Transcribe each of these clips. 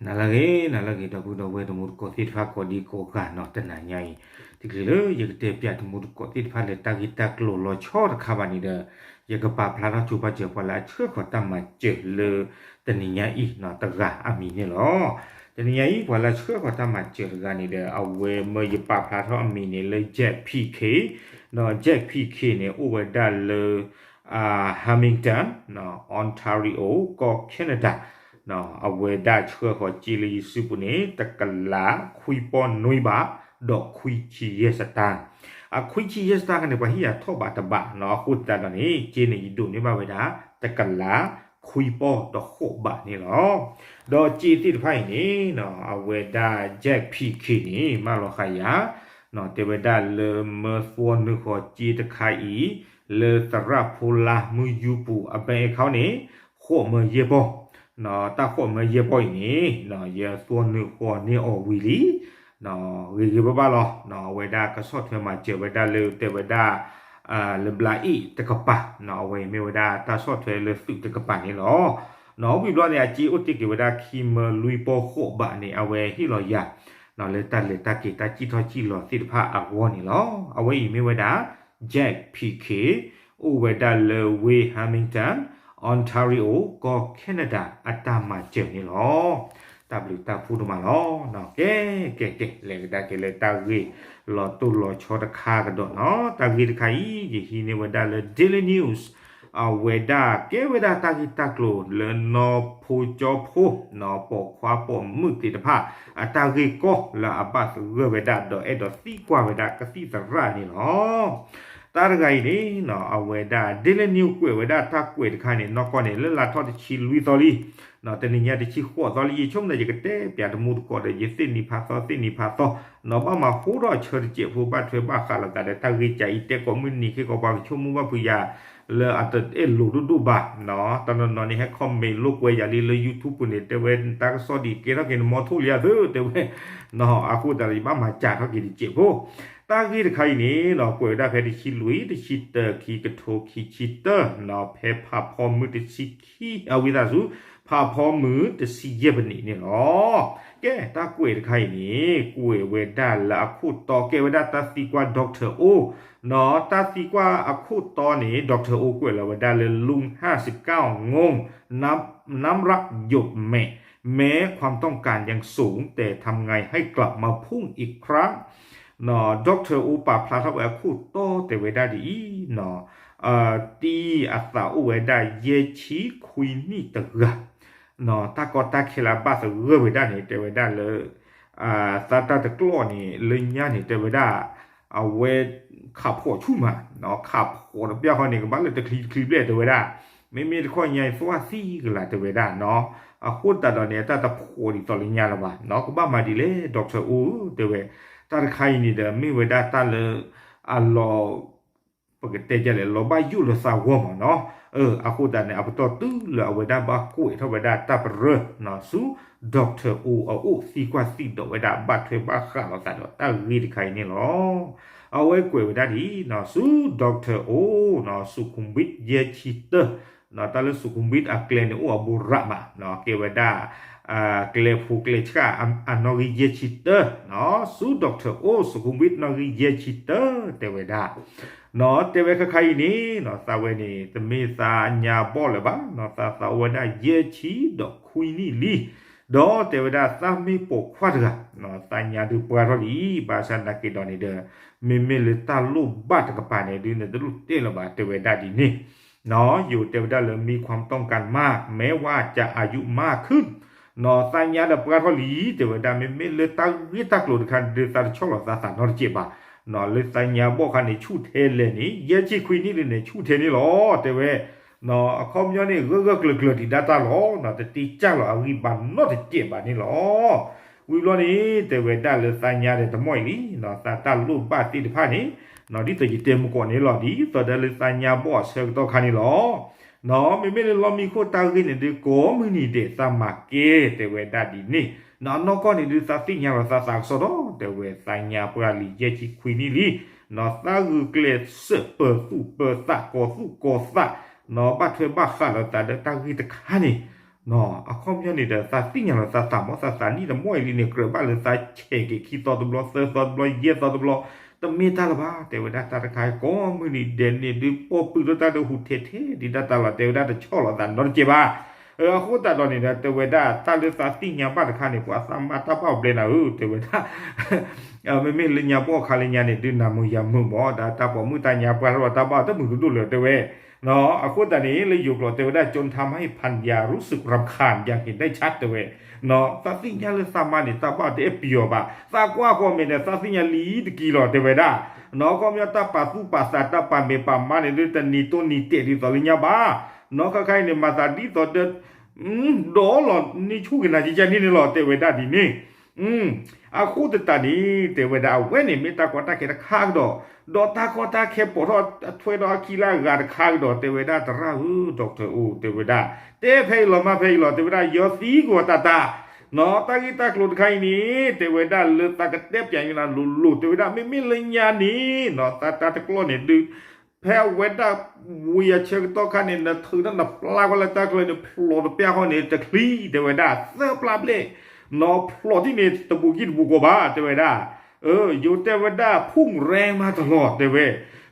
နၤလၢအဂ့ၤ နၤလၢအဂ့ၤ ဒီပုၢ်ဒီဝဲၢ်တံၤသကိးသ့ၣ်တဖၣ်ကိးဒံကိးဂၤနီၤ, တနၤညါအံၤ တချုးလၢယကတဲပၠးတံၤသကိးသ့ၣ်တဖၣ်လၢတၢ်ဂ့ၢ်တၢ်ကျိၤလီၤဆီတခါဘၣ်န့ၣ်ဒီး ယကပာ်ဖျါထီၣ်ကၠိဘၣ်စၢၤပှၤလၢအဆှၢဃီၤတၢ်မၤစၢၤလၢ တနံၤညါအံၤနီၤ တဂၤအမံၤန့ၣ်လီၤ. တနံၤညါအံၤ ပှၤလၢအဆှၢဃီၤတၢ်မၤစၢၤတဂၤန့ၣ်ဒီး အဝဲမၢယပာ်ဖျါထီၣ်အမံၤန့ၣ်လၢ Jack P K နီၤ, Jack P K န့ၣ် အိၣ်ဝဲဒၣ်လၢ Hamilton Ontario ကီၢ် Canada အဝဲဒၣ်ဆှၢဃီၤစ့လၢယစုပူၤန့ၣ် တကလးခွံပီၢ်နွံဘး ဒီးခွံဆံယဲၢ်စတၢၢ်, အခွံဆံယဲၢ်စတၢၢ်ခါန့ၣ် ပှၤဟ့ၣ်ယၤထီၣ်ဘးတဘးနီၤ, အဃိသတးဒီးန့ၣ် စ့န့ၣ်ယဒိးန့ၢ်ဘၣ်ဝဲဒၣ် တကလးခွံပီၢ်တဃိးဘးန့ၣ်လီၤ. ဒီးစ့သ့ၣ်တဖၣ်အံၤန့ၣ် အဝဲဒၣ် Jack P K န့ၣ် မၢလီၤဃာ်ယၤ တဲဝဲဒၣ်လၢမၢသွီနုာ်ဃီၤစ့တခါအံၤ လၢသရၣ်ဖိလါမုၢ်ယူပူၤအ bank account န့ၣ် ဃိးမၢယဲၢ်ပီၢ်, တၢ်ဃိးမၢယဲၢ်ပီၢ်အံၤန့ၣ် ယသွီနုာ်ဃီၤန့ၢ်အီၤဝံၤလံ ဂ့ၤဂ့ၤဘၣ်ဘၣ်လီၤ. အဝဲဒၣ်ကဆီၣ်ထွဲမၤစၢၤဝဲဒၣ်လၢတဲဝဲဒၣ် လၢဘျးအ့ၣ်တကပၤ, အဝဲအံၤမ့ၢ်ဝဲဒၣ်တၢ်ဆီၣ်ထွဲလၢသုးတကပၤန့ၣ်လီၤ. ဝံၤဘျီန့ၣ် အစ့အိၣ်တ့ၢ်က့ၤဝဲဒၣ်ခံမၢလွံၢ်ပီၢ်ဃိးဘးန့ၣ် အဝဲဟ့ၣ်လီၤယၤ လၢတၢ်လဲၤတၢ်က့ၤတၢ်စံၣ်ထီၣ်စံၣ်လီၤသ့ၣ်တဖၣ်အဂီၢ်န့ၣ်လီၤ. အဝဲအံၤမ့ၢ်ဝဲဒၣ် Jack P K အိၣ်ဝဲဒၣ်လၢဝ့ၢ် Hamilton Ontario ကီၢ် Canada အတၢ်မၤစၢၤန့ၣ်လီၤ. တၢ်ဘျုးတၢ်ဖှိၣ်ဒိၣ်မးလီၤ. ကဲ ကဲ ကဲ လဲၤကဒါက့ၤလၢတၢ်ဂ့ၢ်လီၤတိၢ်လီၤဆီတခါကဒီးနီၤ, တၢ်ဂ့ၢ်တခါအံၤ ယဟံးန့ၢ်ဝဲဒၣ်လၢ Daily News အဝဲဒၣ်ကဲဝဲဒၣ်တၢ်ဂ့ၢ်တၢ်ကျိၤလၢနီၢ်ဖိကၠီဖိ ပိာ်ခွါပိာ်မုၣ်သ့ၣ်တဖၣ် အတၢ်ဂ့ၢ်ကီလၢအဘၣ်သဂၢၢ်ဝဲဒၣ် ဒီးအဲၣ်ဒိးသံကွၢ်ဝဲဒၣ်ကသံၣ်သရၣ်န့ၣ်လီၤ. တၢ်တဂၤအံၤန့ၣ် အဝဲဒၣ် Daily News ကွဲးဝဲဒၣ်တၢ်ကွဲးတခါန့ၣ် နီၢ်ကီၢ်န့ၣ် လၢလါထီၣ်တဆံလွံၢ်သီလံ တနံၤညါတဆံဃိးသီလံ, ယဆိကမိၣ်ဒီး ယကတဲပၠးတံၤသကိးဒီး ယသ့ၣ်နံၤဖးသီ သ့ၣ်နံၤဖးသီ, ဘၣ်မၤဟူထီၣ်ဆၢတစဲးဖိ ဘၣ်ထွဲဘၣ်ဃးလိာ်သးဒီးတၢ်ဂ့ၢ်ကၠၤအံၤ တဲကိးမုၢ်နံၤ ဃ့ကိးပှၤကဆိကမိၣ်ဘၣ်ဖုးယၤ လၢအတအဲၣ်လိာ်ဒိၣ်ဒိၣ်ဘၣ်, တနီၤနီၤန့ၣ် ဟဲ comment လိာ်ကွဲယၤလံလၢ YouTube ပူၤန့ၣ် တဲဝဲတၢ်ကစီၣ်ဒ်ကဲထီၣ်က့ၤနမီထိၣ်လံဧါသၢ တဲဝဲ, အဃိသတးဒီး ယဘၣ်မၤကၠၤထီၣ်က့ၤတစဲးဖိ တၢ်ဂ့ၢ်တခါအံၤန့ၣ် ကွဲးဝဲဒၣ်ဖဲတဆံလွံၢ် တဆံတၢ ခံကထိခံဆံတၢ ဖဲဖးဖီမုၢ်တဆံခံ အဝံသးစူၤ ဖးဖီမုၢ်တဆံယဲၢ်ပနံးန့ၣ်လီၤ. ကဲ တၢ်ကွဲးတခါအံၤန့ၣ် ကွဲးဝဲဒၣ်လၢအခိၣ်တီ ကဲဝဲဒၣ်တၢ်သံကွၢ် Doctor O နီၤ, တၢ်သံကွၢ်အခိၣ်တီန့ၣ် Doctor O ကွဲးလီၤဝဲဒၣ်လၢ လူၢ် ห้าสิบเก้า งง น้ำ น้ำรักหยดแหมะ แม้ความต้องการยังสูง แต่ทำไงให้กลับมาพุ่งอีกครั้ง Doctor O ပာ်ဖျါထီၣ်ဝဲအခိၣ်တီတဲဝဲဒၣ်ဒ်အံၤ, တံၤအသးအိၣ်ဝဲဒၣ်ယဲၢ်ဆံခွံနံၣ်တဂၤ, တၢ်ကီတၢ်ခဲလၢအဘၣ်သဂၢၢ်ဝဲဒၣ်န့ၣ် တဲဝဲဒၣ်လၢ သးတၢ်တကျီၢ်န့ၣ် လၢညါန့ၣ် တဲဝဲဒၣ် အဝဲခးဖှီၣ်ဆူၣ်မး, ခးဖှီၣ်တပျၢ်ဃီန့ၣ် ကဘၣ်လၢတချံတချံဘျဲၣ်တဲဝဲဒၣ်, မ့မ့ၢ်တခီညါအံၤ သွၣ်သံကလာ်တဲဝဲဒၣ်နီၤ, အဃိသတးဒီးန့ၣ် အတၢ်တဖှီၣ်ဒ်သိးလၢညါလၢၤဘၣ်နီၤ, ကဘၣ်မၤဒ်လဲၣ် Doctor O တဲဝဲ, တၢ်တခါအံၤန့ၣ်ဒီး မ့ၢ်ဝဲဒၣ်တၢ်လၢ အလီၤ ပကတဲဒ်လဲၣ် လီၤဘၣ်ယိၣ်လၢသးဂီၢ်မးနီၤ, အဃိသတးန့ၣ် အပတီၢ်တုၤလၢအဝဲဒၣ်ဘၣ်ကွဲးထီၣ်ဝဲဒၣ်တၢ်ပရၢနီၤ ဆူ Doctor O အအိၣ်သံကွၢ်သံဒိးဝဲဒၣ်ဘၣ်ထွဲဘၣ်ဃးလိာ်သးဒီးတၢ်ဂ့ၢ်တခါအံၤန့ၣ်လီၤ. အဝဲကွဲးဝဲဒၣ်ဒ်အံၤနီၤ ဆူ Doctor O နီၤ สุขุมวิทแยกชีเตอร์ တၢ်လၢ สุขุมวิท အကျဲန့ၣ်အိၣ်အဘူးရးမးနီၤ, ကဲဝဲဒၣ် ကျဲဖိကျဲဆှၣ်အနီၣ်ဂံၢ်ယဲၢ်ဆံတၢနီၤ, ဆူ Doctor O สุขุมวิท နီၣ်ဂံၢ်ယဲၢ်ဆံတၢ တဲဝဲဒၣ် နီၤ, တဲဝဲခဲခါအံၤန့ၣ်နီၤ သးဝဲန့ၣ် တမ့ၢ်သးညါဘီၣ်လၢၤဘၣ်နီၤ, သးသးအိၣ်ဝဲဒၣ်ယဲၢ်ဆံဒီးခွံနံၣ်လံ, ဒီးတဲဝဲဒၣ်သးမ့ၢ်ပိာ်ခွါတဂၤနီၤ, သးညါဒုးပှၢ်ထီၣ်လံ, ဘၣ်ဆၣ်နာ်က့ၤဒီးန့ၣ်ဒီး မ့မ့ၢ်လၢတၢ်လိၣ်ဘၣ်တကပၤန့ၣ် ဒုးန့ၣ်တလိၣ်တဲလၢၤဘၣ် တဲဝဲဒၣ်ဒ်န့ၣ် နီၤ, ယိၤတဲဝဲဒၣ်လၢ มีความต้องการมาก แม้ว่าจะอายุมากขึ้น နီၤ, သးညါဒီးပှၢ်ထီၣ်လံ တဲဝဲဒၣ် မ့မ့ၢ်လၢတၢ်ဂ့ၢ်တၢ်ကျိၤတခါန့ၣ်ဒုး သးတဆီၣ်လီၤသးသးနီတစဲးဘၣ်, နီၤ, လၢသးညါဘီၣ်ခါန့ၣ် ဆူၣ်ထဲလဲၣ်န့ၣ် ယဲၢ်ဆံခွံနံၣ်လံန့ၣ် ဆူၣ်ထဲန့ၣ်လီၤ တဲဝဲ, နီၤ, အခီပညီန့ၣ် ဂၢၢ်ဂၢၢ်ကျၢၤကျၢၤဒံးဒၣ်တၢ်လီၤ, နီၤ, တတ့စၢ်လီၤအဂံၢ်ဘါနီတစဲးဘၣ်န့ၣ်လီၤ. ဝံၤဘျီန့ၣ် တဲဝဲဒၣ်လၢသးညါဒီးတမီၢ်အံၤလံ, နီၤ, သးတၢ်လိၣ်ဘၣ်သ့ၣ်တဖၣ်န့ၣ်, နီၤ, ဒ်သိးယတဲမုၢ်ကီးန့ၣ်လီၤ, ဒ်သိးဒီးလၢသးညါဘီၣ်အဆၢကတီၢ်ခါန့ၣ်လီၤ. နီၤ, မ့မ့ၢ်လၢလီၢ်မံခိၣ်တၢ်ဂ့ၢ်န့ၣ်ဒုး ကိးမုၢ်နံၤဒဲးသးမၤကဲ တဲဝဲဒၣ်ဒ်န့ၣ်, နီၤ, နီၢ်ကီၢ်န့ၣ်ဒုး သးသ့ၣ်ညါလီၤသးသးကစီၣ်ဒီး တဲဝဲ သးညါပှၢ်လံယဲၢ်ဆံခွံနံၣ်လံ, နီၤ, သးဂုာ်ကျဲးစၢးပၢၤသူၣ်ပၢၤသး ကီၤသူၣ်ကီၤသး, နီၤ, ဘၣ်ထွဲဘၣ်ဃးလိာ်သးဒီးတၢ်ဂ့ၢ်တခါန့ၣ် အခီပညီန့ၣ်ဒီး သးသ့ၣ်ညါလီၤသးသးမ့ၢ်သးသးနံၣ်တမီၢ်အံၤလံန့ၣ် ကြၢးဘၣ်လၢသးဆဲးက့ၤခံသီတဘျီ သၢသီတဘျီ ယဲၢ်သီတဘျီ တမ့ၢ်တၢ်လၢၤဘၣ် တဲဝဲဒၣ် တၢ်တခါကိးမုၢ်နံၤဒဲးန့ၣ် ဒုးပိာ်ပုၢ်ထီၣ်တၢ်ဒုးဟူးထဲထဲဒ်တၢ်တၢ်လီၤ တဲဝဲဒၣ် တဆီၣ်လီၤသးနီတကဲဘၣ်. အဃိသတးဒီးန့ၣ်ဒီး တဲဝဲဒၣ် တၢ်လၢသးသ့ၣ်ညါဘၣ်တခါန့ၣ် ပှၤသးမၤတၢ်ဘၣ်အီၤဘျဲနၤဧၢ တဲဝဲဒၣ် မ့မ့ၢ်လၢညါဘီၣ်အခါလၢညါန့ၣ် ဒုးနၢ်မုာ်ယၤမုာ်မး ဒီးတၢ်ပိာ်မုၣ်တၢ်ညါပှၢ်ထီၣ်တၢ်ဘၣ်အီၤတမုာ်ကဒိၣ်လၢၤ တဲဝဲ အဃိသတးန့ၣ် လၢယိၤကျိာ်တဲဝဲဒၣ် จนทำให้พัญญารู้สึกรำคาญอย่างเห็นได้ชัด တဲဝဲ သးသ့ၣ်ညါလၢသးမါန့ၣ် တၢ်ဘၣ်အီၤတအဲၣ်ပံၤအီၤဘၣ် သးကွၢ်ဃီမဲာ်ဒီး သးသ့ၣ်ညါလံတက့ၢ်လီၤ တဲဝဲဒၣ် အခီပညီတၢ်ပာ်သူၣ်ပာ်သး တၢ်ပာ်မဲာ်ပာ်မါန့ၣ် ဒုးတနံၤတိနံၤတဲာ်ဒ်သိးလၢညါဘၣ် နီၢ်ခါခါအံၤန့ၣ် မၤသးဒ်သိးဒီး ဒီးလီၤန့ၢ်ဆူၣ်က့ၤနၤကကန့ၣ်န့ၣ်လီၤ တဲဝဲဒၣ်ဒ်န့ၣ် အဃိသတးန့ၣ် တဲဝဲဒၣ် အဝဲန့ၣ်မ့ၢ်တၢ်ကီတၢ်ခဲတခါကဒီး ဒီးတၢ်ကီတၢ်ခဲပိာ်ထီၣ်အထွဲဒီးအခံလၢအဂၤတခါကဒီး တဲဝဲဒၣ် သရၣ်ဧၢ doctor အိၣ် တဲဝဲဒၣ် တဲဖဲအံၤလီၤမၤဖဲအံၤလီၤ တဲဝဲဒၣ် ယီၤသံကွၢ်တၢ်တၢ် နီၢ် တၢ်ဂ့ၢ်တၢ်ကျိၤတခါအံၤန့ၣ် တဲဝဲဒၣ်လၢသးကတဲပၠးန့ၢ်နၤလိၤလိၤ တဲဝဲဒၣ် မ့မ့ၢ်လၢညါန့ၣ် နီၢ် သးတၢ်တကျီၢ်န့ၣ်ဒုး ဖဲအဝဲဒၣ် ဝံၤအဆၢကတီၢ်ခါန့ၣ် နထုးတၢ်နပျၢ်ကွၢ်လၢတၢ်ကျၢၤန့ၣ် ဖျိးတပျၢ်ဃီန့ၣ် တချံ တဲဝဲဒၣ် သၢပျၢ်ဘျဲၣ် နီၢ် ဖျိးထံၣ်န့ၣ် တဘူးကံၢ်တဘူးကီဘၣ် တဲဝဲဒၣ် ယိၤတဲဝဲဒၣ် ဖူၣ်ရဲမၤတလီၤ တဲဝဲ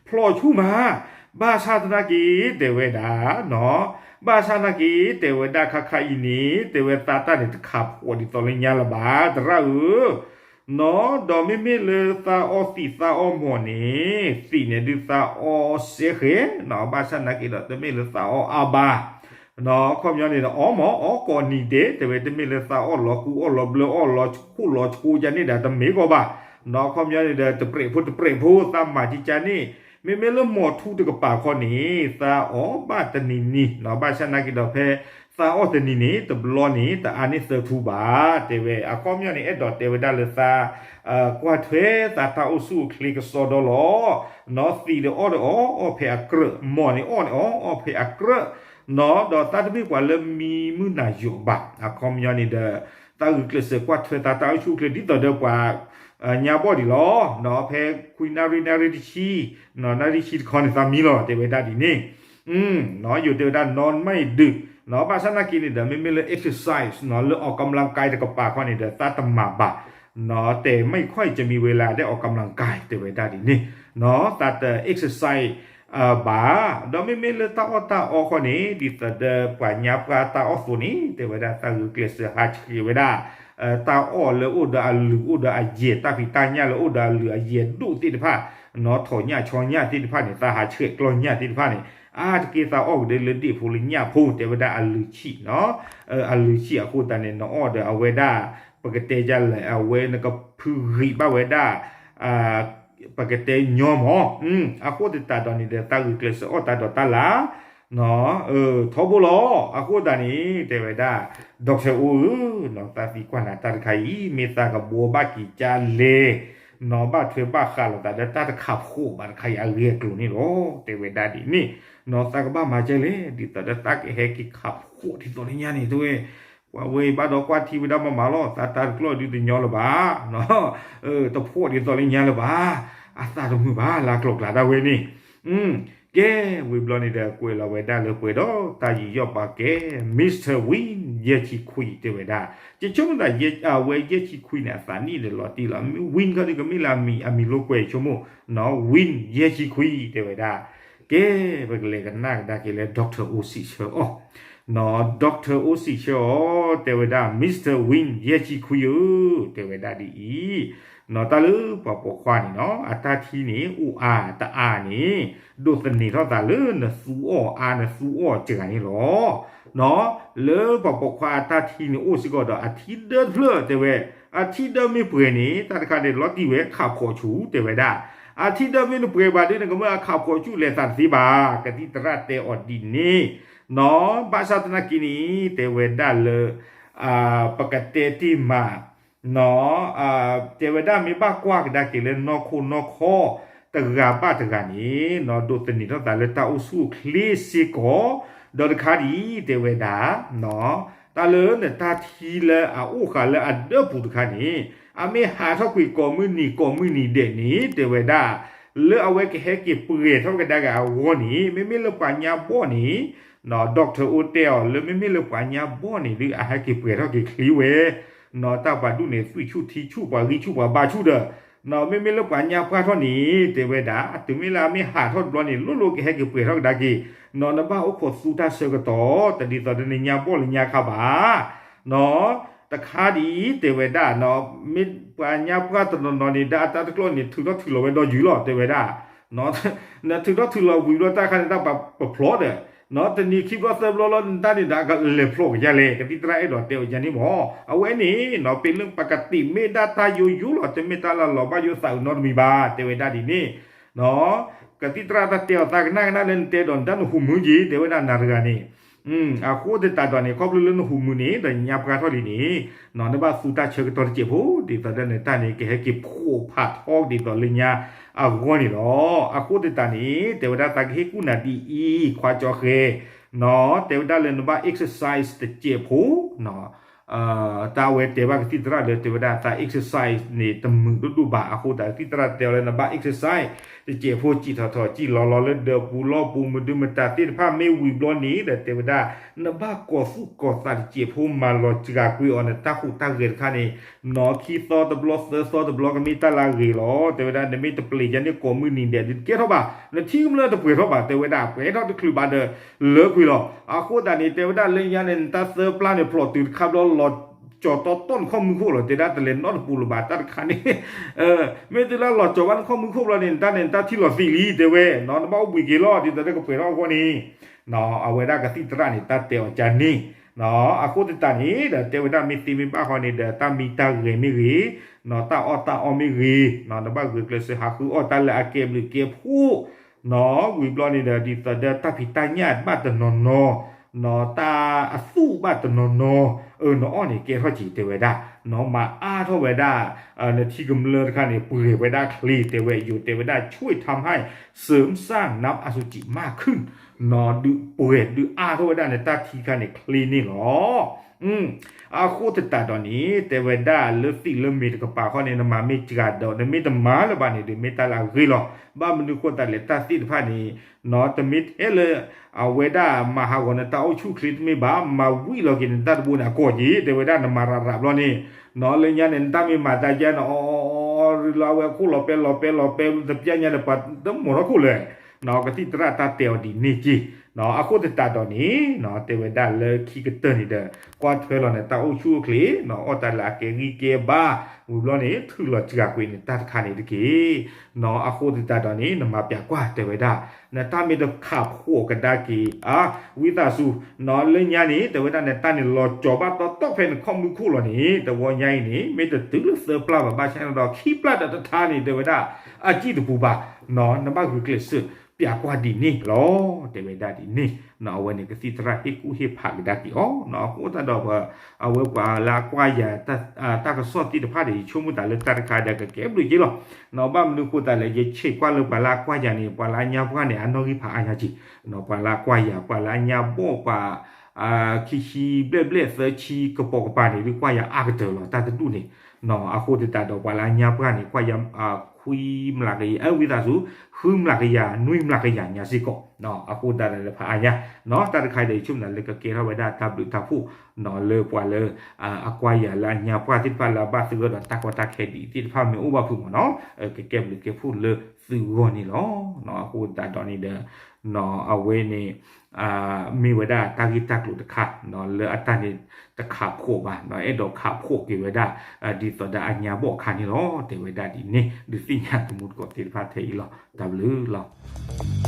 ဖျိးဆူၣ်မး ဘၣ်ဆၣ်သနာ်က့ တဲဝဲဒၣ် နီၢ် ဘၣ်ဆၣ်သနာ်က့ တဲဝဲဒၣ် ခါခါအံၤန့ၣ် တဲဝဲသးတၢ်န့ၣ် တခးဖှိးဒ်သိးလၢညါလၢၤဘၣ် သရၣ်ဧၢ နီၢ် ဒီးမ့မ့ၢ်လၢသးအီသံးသးအီမီၢ်န့ၣ် သံးန့ၣ်ဒုးသးအီစဲဃဲၤ နီၢ် ဘၣ်ဆၣ်သနာ်က့ဒီး တမ့ၢ်လၢသးအီအါဘၣ် နီၢ် အခီပညီန့ၣ်ဒီး အီမီၢ် အီကိးနံၤဒဲး တဲဝဲ တမ့ၢ်လၢသးအီၣ်လီၤကူအီၣ်လီၤဘျၢအီၣ်လီၤခိၣ်လီၤဆိယါန့ၣ်ဒီး တမ့ၢ်ကီဘၣ် နီၢ် အခီပညီန့ၣ်ဒီး တပြဲးဖိတပြဲးဖိ သးမၤကကန့ၣ် မ့မ့ၢ်လၢမီၢ်ထူတကပၤခီန့ၣ် သးအီၣ်ဘၣ်တနံၤနံၤ နီၢ် ဘၣ်ဆၣ်သနာ်က့ဒီး ဖဲသးအီၣ်တနံၤန့ၣ် တဘျီန့ၣ် တအါန့ၢ်သၢထူဘၣ် တဲဝဲ အခီပညီန့ၣ် အဲၣ်ဒိးတဲဝဲဒၣ်လၢသး ကွၢ်ထွဲသးတၢ်အိၣ်ဆူၣ်အိၣ်ချ့ကစီဒီလီၤ နီၢ် သံးဒီးအီၣ်ဒီးအီၣ် အီၣ်ဖဲအကြၢး မီၢ်န့ၣ်အီၣ်န့ၣ်အီၣ် အီၣ်ဖဲအကြၢး နီၢ် ဒီးသးတမ့ၢ်ပှၤလၢမံမုၢ်နၤယိာ်ဘၣ် အခီပညီန့ၣ်ဒီး သးဂုာ်ကျဲးစၢးကွၢ်ထွဲသးတၢ်အိၣ်ဆူၣ်အိၣ်ချ့ ဒ်သိးဒီးပှၤ ညါဘီၣ်ဒံးလီၤ နီၢ် ဖဲခွံနၣ်ရံၣ် နၣ်ရံၣ်တဆံ နီၢ် နၣ်ရံၣ်ဆံတခီန့ၣ် သးမံလီၤ တဲဝဲဒၣ်ဒ်န့ၣ် နီၢ် ယိၤတဲဝဲဒၣ် นอนไม่ดึก နီၢ် ဘၣ်ဆၣ်သနာ်က့န့ၣ်ဒီး မ့မ့ၢ်လၢ exercise နီၢ် လၢအီၣ်ကำลังกายတကပၤခီန့ၣ်ဒီး သးတမၤဘၣ် နီၢ် แต่ไม่ค่อยจะมีเวลาได้ออกกำลังกาย တဲဝဲဒၣ်ဒ်န့ၣ် နီၢ် သးတ exercise ဘၣ် ဒီးမ့မ့ၢ်လၢတၢ်အီၣ်တၢ်အီခီန့ၣ် ဒ်သိးဒီးပှၤညါပှၢ်တၢ်အီၣ်သိးန့ၣ် တဲဝဲဒၣ်သးဂုာ်ကျဲးစၢးဟးဆှဲးဝဲဒၣ် တၢ်အီၣ်လၢအိၣ်ဒီးအလုၢ်အိၣ်ဒီးအယဲၢ် တၢ်ဖံးတၢ်ညၣ်လၢအိၣ်ဒီးအလုၢ်အယဲၢ်ဒိၣ်သ့ၣ်တဖၣ် နီၢ် ထိးညၣ်ဆီညၣ်သ့ၣ်တဖၣ်န့ၣ် သးဟးဆှဲးကျီညၣ်သ့ၣ်တဖၣ်န့ၣ် အါတက့ၢ်သးအီၣ်ကဒဲလၢဒ့ၣ်ဖိလၢညၣ်ဖိ တဲဝဲဒၣ်အလုၢ်ဆံး နီၢ် အလုၢ်ဆံးအဃိသတးန့ၣ် နအီၣ်ဒီးအဝဲဒၣ် ပကတဲဒ်လဲၣ် အဝဲနကဖုဂံၢ်ဘၣ်ဝဲဒၣ် ပကတဲညီမး အဃိသတးဒီးန့ၣ်ဒီး သးဂုာ်ကျဲးစၢးအီၣ်တၢ်ဒီးတၢ်လၢ ထီဘိလီၤ အဃိသတးန့ၣ် တဲဝဲဒၣ် doctor အိၣ်ဧၢ နီၢ် သးသံကွၢ်နၤတၢ်တခါအံၤ မ့ၢ်သးကဘှီဘၣ်က့ၤကၢ်လဲၣ် နီၢ် ဘၣ်ထွဲဘၣ်ဃးလိာ်သးဒီးတၢ်တခးဖှိးဘၣ်တခါအံၤအဂ့ၢ်အကျိၤန့ၣ်လီၤ တဲဝဲဒၣ်ဒ်န့ၣ် နီၢ် သးကဘၣ်မၤကၢ်လဲၣ် ဒ်သိးဒီးသးကဟဲက့ၤခးဖှိးဒ်သိးလၢညါန့ၣ် တဲဝဲ ပှၤဝဲအံၤဘၣ်ဒီးကွၢ်ထံဝဲဒၣ်မးမးလီၤ သးတၢ်တကျီၢ်ဒုးတညီလၢၤဘၣ် တဖှိးဒ်သိးလၢညါလၢၤဘၣ် အသးတမုာ်ဘၣ်လၢကျိၤကျါဒၣ်ဝဲန့ၣ် ကဲ ဝံၤဘျီန့ၣ်ဒီး ကွဲးလီၤဝဲဒၣ်လၢပှဲၤဒီးတၢ်ယူးယီၣ်ပာ်ကဲ Mister Win ယဲၢ်ဆံခွံ တဲဝဲဒၣ် ယဆိကမိၣ်သး အဝဲယဲၢ်ဆံခွံန့ၣ် အသးနံၣ်န့ၣ်လီၤတံၢ်လီၤ Win ခီဒုးကမ့ၢ်လၢအမံၤ အမံၤလိာ်ကွဲးဆိကမိၣ် နီၢ် Win ယဲၢ်ဆံခွံ တဲဝဲဒၣ် ကဲ ပကလဲၤကနၣ်ကဒါက့ၤလၢ doctor အိၣ်စံးဆၢအီၤ နီၢ် doctor အိၣ်စံးဆၢအီၤ တဲဝဲဒၣ် Mister Win ယဲၢ်ဆံခွံဧၢ တဲဝဲဒၣ်ဒ်အံၤ နီၢ် တၢ်လၢပှၤပိာ်ခွါန့ၣ်နီၢ် အတၢ်ထံန့ၣ် အိၣ်အါတအါန့ၣ် ဒိးသန့ၤထီၣ်သးလၢနသူအီၣ်အါ နသူအီၣ်စှၤန့ၣ်လီၤ. နီၢ် လၢပှၤပိာ်ခွါအတၢ်ထံန့ၣ် အိၣ်စ့ၢ်ကီးဒီးအထံဒၢတဖျၢၣ်တဲဝဲ, အထံဒၢမ့ၢ်ပှဲၤန့ၣ် တၢ်တခါန့ၣ် လီၤတံၢ်ဝဲခးဖှိးဆူၣ်တဲဝဲဒၣ်. အထံဒၢမ့ၢ်တပှဲၤဘၣ်ဒီး နကမၢအခးဖှိးဆူၣ်လဲၤသးတသ့ဘၣ်, ကသံၣ်သရၣ်တဲအီၤဒ်န့ၣ်. နီၢ် ဘၣ်ဆၣ်သနာ်က့န့ၣ် တဲဝဲဒၣ်လၢ ပကတဲတ့ၢ်မး နီၢ် တဲဝဲဒၣ်မ့ၢ်ဘၣ်ကွၢ်ကဒါက့ၤလၢနီၢ်ခိနီၢ်ခီ တဂၤဘၣ်တဂၤန့ၣ် နီၢ် ဒိးသန့ၤထီၣ်သးလၢတၢ်အိၣ်ဆူၣ်အိၣ်ချ့စ့ၢ်ကီး, ဒီးတခါဒ်အံၤ တဲဝဲဒၣ် နီၢ် တၢ်လၢနတၢ်ထံလၢအအိၣ်ဃာ်လၢအဒၢပူၤတခါန့ၣ် အမ့ၢ်ဟးထီၣ်ကွံာ်ကိးမုၢ်နံၤကိးမုၢ်နံၤဒဲးန့ၣ် တဲဝဲဒၣ် လၢအဝဲကဟဲက့ၤပှဲၤထီၣ်ကဒါက့ၤအဂီၢ်န့ၣ် မ့မ့ၢ်လၢပှၤညါဘီၣ်န့ၣ် doctor အိၣ်တဲအီၤလၢမ့မ့ၢ်လၢပှၤညါဘီၣ်န့ၣ်ဒုး အဟဲက့ၤပှဲၤထီၣ်က့ၤချ့ဝဲ, နီၢ် တၢ်ပှၤဒူၣ်န့ၣ် သွံၣ်ဆူၣ်ထံဆူၣ် ပှၤဂံၢ်ဆူၣ်ပှၤဘါဆူၣ်ဒီး, နီၢ် မ့မ့ၢ်လၢပှၤညါပှၢ်ထီၣ်န့ၣ် တဲဝဲဒၣ် တုၤမ့ၢ်လၢအမ့ၢ်ဟးထီၣ်တဘျီန့ၣ် လိၣ်လိၣ်ကဟဲက့ၤပှဲၤထီၣ်ကဒါက့ၤ, နီၢ် နဘၣ်အိၣ်ခိးသူတၢ်ဆၢကတီၢ် တဒ်သိးဒီးနညါဘီၣ်လၢညါခါဘၣ် နီၢ် တခါဒ်အံၤ တဲဝဲဒၣ် နီၢ် မ့ၢ်ပှၤညါပှၢ်တနီၤနီၤန့ၣ် ဒၣ်အတၢ်တကျိာ်န့ၣ် ထုးထီၣ်ထုးလီၤဝဲဒီးယုာ်လီၤ တဲဝဲဒၣ်, နီၢ် နထုးထီၣ်ထုးလီၤဝံၤဘျီတၢ်ခါန့ၣ် တၢ်ပာ်ပဖျီဒီး, နီၢ် တနံၤခံဘျီသၢဘျီလီၤ နတၢ်န့ၣ်ဒၣ်ကလဲၤဖျိးကယါလဲၣ် ကသံၣ်သရၣ်အဲၣ်ဒိးတဲအီၤယၤန့ၣ်မ့ၢ်, အဝဲန့ၣ် နီၢ် ပ့ၤလၢပကတံာ်မ့ၢ်ဒၣ်တၢ်ယိယိလီၤ တမ့ၢ်တၢ်လၢလီၤဘၣ်ယိၣ်သးအုးနီတမံၤဘၣ် တဲဝဲဒၣ်ဒ်န့ၣ်, နီၢ် ကသံၣ်သရၣ်တၢ်တဲအီၤသးကနၣ်ကနၣ်လၢနတဲဒီးနတၢ်နဟူးမုာ်က့ၤ တဲဝဲဒၣ်နၤတဂၤန့ၣ်, အဃိသတးဒီးန့ၣ် ခီဖျိလၢနဟူးမုာ်န့ၣ် ဒီးနညါပှၢ်ထီၣ်လံန့ၣ်, နီၢ် နဘၣ်သူတၢ်ဆၢကတီၢ်တစဲးဖိ ဒ်သိးဒီးနတၢ်န့ၣ် ကဟဲက့ၤဖှိးဖးထီဒ်သိးလၢညါအဂီၢ်န့ၣ်လီၤ. အဃိသတးန့ၣ် တဲဝဲဒၣ်သးကဟ့ၣ်ကူၣ်နၤဒ်အံၤ ခွါကၠီဃဲ, နီၢ် တဲဝဲဒၣ်လၢနဘၣ် exercise တစဲးဖိ, နီၢ် တၢ်အဝဲတဲဘၣ်ကသံၣ်သရၣ်လၢတဲဝဲဒၣ်သး exercise န့ၣ် တမုာ်ဒိၣ်ဒိၣ်ဘၣ် အဃိသတးကသံၣ်သရၣ်တဲအီၤလၢနဘၣ် exercise တစဲးဖိ စံၣ်ထီၣ်ထီၣ်စံၣ်လီၤလီၤလၢဒၢးပူၤလီၢ်ပူၤ မုာ်ဒုမတၤသ့ၣ်တဖၣ်မ့ၢ်ဝံၤဘျီန့ၣ်ဒီး တဲဝဲဒၣ် နဘၣ်ကီၤသူၣ်ကီၤသးတစဲးဖိ မၤလီၤစှၤကွံာ်အီၤ နတၢ်ဟူးတၢ်ဂဲၤတခါန့ၣ်, နီၢ် ခံသီတဘျီသၢသီတဘျီကမ့ၢ်တၢ်လၢအဂ့ၤလီၤ တဲဝဲဒၣ် နမ့ၢ်တပျံၤယါန့ၣ်ကိးမုၢ်နံၤဒဲးဒုးတကဲထီၣ်ဘၣ် နထံကမျၢၢ်တပှဲၤထီၣ်ဘၣ် တဲဝဲဒၣ် ပှဲၤထီၣ်တချုးဘၣ်ဒီး လၢကွံာ်လီၤ. အဃိသတးန့ၣ် တဲဝဲဒၣ်လၢညါန့ၣ် နတၢ်သၢပျၢ်န့ၣ် ဖျိးတုၤတခါဘျီလီၤကၠီၤတီတီနခီၣ်မူခိၣ်လီၤ တဲဒၣ်တလဲၤနီတပူၤလၢၤဘၣ် တၢ်တခါန့ၣ်, မ့ၢ်တုၤလၢလီၤကၠီၤဘၣ်နခီၣ်မူခိၣ်ဘျီန့ၣ် နတၢ်န့ၣ် နတၢ်ထံၣ်လီၤသံးလံ တဲဝဲ, နီၢ် နဘၣ်အိၣ်ဘှံးက့ၤလီၤ ဒ်သိးဒီးကပှဲၤထီၣ်အဂီၢ်န့ၣ်, နီၢ် အဝဲဒၣ်ကသံၣ်သရၣ်န့ၣ် တၢ်တဲအီၤကန့ၣ်, နီၢ် အဃိသတးန့ၣ်ဒီး တဲဝဲဒၣ်မ့ၢ်သ့မ့ၢ်ဘၣ်ဃီန့ၣ်ဒီး တၢ်မံတၢ်ဂဲၤမ့ၢ်ဂ့ၤ, နီၢ် တၢ်အီၣ်တၢ်အီမ့ၢ်ဂ့ၤ, နီၢ် နဘၣ်ဂုာ်ကျဲးစၢးဟးဃုအီၣ်တၢ်လၢအကဲဘျုးကဲဖှိၣ်, နီၢ် ဝံၤဘျီန့ၣ်ဒီး ဒ်သိးဒီးတၢ်ဖံးတၢ်ညၣ်ဘၣ်တနီၤနီၤ, နီၢ် တၢ်အသူၣ်ဘၣ်တနီၤနီၤ, အၢ နအီၣ်န့ၣ်ကဲထီၣ်က့ၤ တဲဝဲဒၣ်, နီၢ် မၤအါထီၣ်ဝဲဒၣ် နထံကမျၢၢ်တခါန့ၣ် ပှဲၤဝဲဒၣ်ချ့ တဲဝဲ ယိၤတဲဝဲဒၣ် ช่วยทำให้เสริมสร้างน้ำอสุจิมากขึ้น, နီၢ် ဒုးပှဲၤဒုးအါထီၣ်ဝဲဒၣ်နတၢ်ထံတခါန့ၣ်ချ့န့ၣ်လီၤ. အဃိသတးဒီးန့ၣ် တဲဝဲဒၣ်လၢသံးလၢမ့ၤတကပၤဃီန့ၣ် နမၤမ့ၢ်စှၤဒီး နမ့ၢ်တမၤလၢၤဘၣ်န့ၣ်ဒီး မ့ၢ်တၢ်လၢအဂ့ၤလီၤ. ဘၣ်မနုၤဃိသတးလဲၣ် တၢ်သ့ၣ်တဖၣ်န့ၣ် နီၢ် တမ့ၢ်ထဲလၢ အဝဲဒၣ်မၤဟးဂီၤနတၢ်အိၣ်ဆူၣ်အိၣ်ချ့တမ့ၢ်ဘၣ်, မၤဝံၣ်လီၤက့ၤနတၢ်တဘိန့ၣ် အကိာ်က့ၤ တဲဝဲဒၣ် နမၤရၤရၤဘျီန့ၣ်, နီၢ် လၢညါန့ၣ် နတၢ်မ့ၢ်မၤသးယါန့ၣ် အီအီအီ ရ့လီၤဝဲခိၣ်လီၤပဲလီၤပဲလီၤပဲ တပျၢ်ညါန့ၣ် ပှၤတမိာ်ထီၣ်ခိၣ်လၢၤ, နီၢ် ကသံၣ်သရၣ်တၢ်တဲအီၤဒ်န့ၣ်က့ၤ, နီၢ် အဃိသတးဒီးန့ၣ် နီၢ် တဲဝဲဒၣ်လၢခံကတၢၢ်န့ၣ်ဒီး ကွၢ်ထွဲလီၤနတၢ်အိၣ်ဆူၣ်အိၣ်ချ့, နီၢ် အီၣ်တၢ်လၢအကဲဂံၢ်ကဲဘါ, ဝံၤဘျီန့ၣ် ထုးလီၤစှၤကွံာ်နတၢ်တခါန့ၣ်တက့ၢ်. နီၢ် အဃိသတးဒီးန့ၣ် နမၤပျးကွၢ် တဲဝဲဒၣ်, နတၢ်မ့ၢ်တခးဖှိၣ်ကဒါက့ၤ အါ ဝံသးစူၤ, နီၢ် လၢညါန့ၣ် တဲဝဲဒၣ် နတၢ်န့ၣ်လီၤကၠီၤဘၣ်တီတီဖဲနခီၣ်မူခိၣ်လီၤန့ၣ် တဝီညါအံၤန့ၣ် မ့ၢ်တတုၤလၢသၢပျၢ်ဘၣ် ဘၣ်ဆၣ်န့ၣ်ဒီး ခံပျၢ်ဒီးတထါန့ၣ် တဲဝဲဒၣ် အစံၣ်တပူၤဘၣ်, နီၢ် နဘၣ်ဂုာ်ကျဲးစၢး ပျးကွၢ်ဒ်န့ၣ်လီၤ တဲဝဲဒၣ်ဒ်န့ၣ်, နီၢ် အဝဲန့ၣ်ကသံၣ်သရၣ်ဟ့ၣ်ကူၣ်ဟ့ၣ်ဖးကဒါက့ၤအီၤ, နီၢ် အဃိသတးဒီး အဝဲပှၤလၢအကွၢ်ယၤ တၢ်ကစီၣ်သ့ၣ်တဖၣ်ဒီး ယဆိကမိၣ်သးလၢတၢ်တခါဒီးကကဲဘျုးက့ၤလီၤ, နီၢ် ဘၣ်မနုၤဃိသတးလဲၣ် ယဆဲးကွၢ်လၢပှၤလၢအကွၢ်ယၤန့ၣ် ပှၤလၢအညါပှၢ်န့ၣ် အနီၣ်ဂံၢ်ဖးအါညါက့ၤ, နီၢ် ပှၤလၢအကွၢ်ယၤ ပှၤလၢအညါဘီၣ် ပှၤ ခံဆံဘျဲၣ်ဘျဲၣ်သၢဆံကပိာ်ကပၤန့ၣ် ဒုးကွၢ်ယၤအါကတၢၢ်လီၤ တၢ်တဒူၣ်န့ၣ်, နီၢ် အဃိသတးဒီး ပှၤလၢအညါပှၢ်န့ၣ် ကွၢ်ယၤ ခွံမျးကယၤ ဝံသးစူၤ ဃုမျးကယၤ နွံမျးကယၤညါစ့ၢ်ကီး, နီၢ် အဃိသတးဒီးလၢဖးအါညါ, နီၢ် တၢ်တခါအံၤဒီး ယဆိကမိၣ်သးလၢကကဲထီၣ်ဝဲဒၣ်တၢ်ဘျုးတၢ်ဖှိၣ်, နီၢ် လၢပှၤလၢ အကွၢ်ယၤလၢအညါပှၢ်သ့ၣ်တဖၣ်လၢအဘၣ်သုဂီၢ်ဒီးတၢ်ကီတၢ်ခဲဒ်အံၤသ့ၣ်တဖၣ်မ့ၢ်အိၣ်ဘၣ်ဖုးမ့ၢ်နီၢ်, ကကဲဘျုးကဲဖှိၣ်လၢသုဂီၢ်န့ၣ်လီၤ, နီၢ် အဃိသတးဒီးန့ၣ်ဒီး နီၢ် အဝဲန့ၣ် မ့ၢ်ဝဲဒၣ်တၢ်ဂ့ၢ်တၢ်ကျိၤတခါ နီၢ် လၢအတၢ်န့ၣ်တခးဖှိၣ်ဘၣ် နီၢ် အဲၣ်ဒိးခးဖှိၣ်က့ၤဝဲဒၣ် ဒ်သိးဒီးအညါဘီၣ်အခါန့ၣ်လီၤ တဲဝဲဒၣ်ဒ်န့ၣ် ဒုးသ့ၣ်ညါသမူသကိးသ့ၣ်တဖၣ်ထဲအံၤလီၤ တၢ်ဘျုးလီၤ.